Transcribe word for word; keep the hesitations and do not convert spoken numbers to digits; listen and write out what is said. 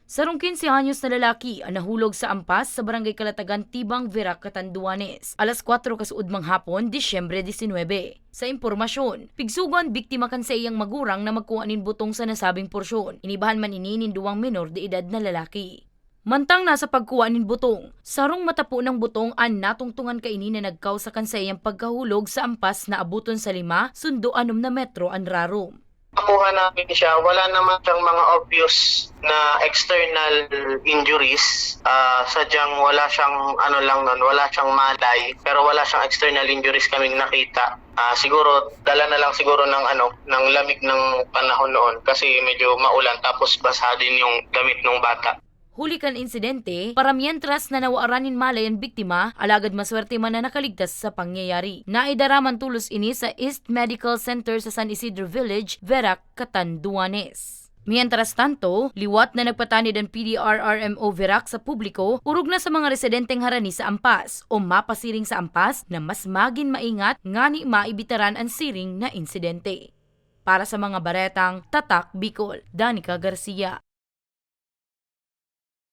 Sarong quince anyos na lalaki an nahulog sa ampas sa Barangay Kalatagan, Tibang, Virac, Catanduanes, alas kwatro kasuodmang hapon, Disyembre disinwebe. Sa impormasyon, pigsugo an biktima kan saiyang magurang na magkuha nin butong sa nasabing porsyon. Inibahan man ini nin duwang menor de edad na lalaki. Mantang nasa pagkuha nin butong, sarong matapo nang butong an natungtungan kaini na nagkausa kan saiyang pagkahulog sa ampas na aboton sa lima sundo anom na metro an rarom. Nakuha namin siya, wala naman siyang mga obvious na external injuries. Ah, sadyang wala siyang ano lang nun, wala siyang malay, pero wala siyang external injuries kaming nakita. Ah, siguro dala na lang siguro ng ano, ng lamig ng panahon noon kasi medyo maulan tapos basa din yung damit ng bata. Huli kan insidente, paramientras na nawaran nin malay an biktima, alagad maswerte man na nakaligtas sa pangyayari. Naidara man tolos ini sa East Medical Center sa San Isidro Village, Verac, Catanduanes. Mientras tanto, liwat na nagpatanid an P D R R M O Verac sa publiko, orog na sa mga residenteng harani sa ampas o mapasiring sa ampas na mas magin maingat ngani maibitaran an siring na insidente. Para sa mga baretang Tatak Bicol, Danica Garcia.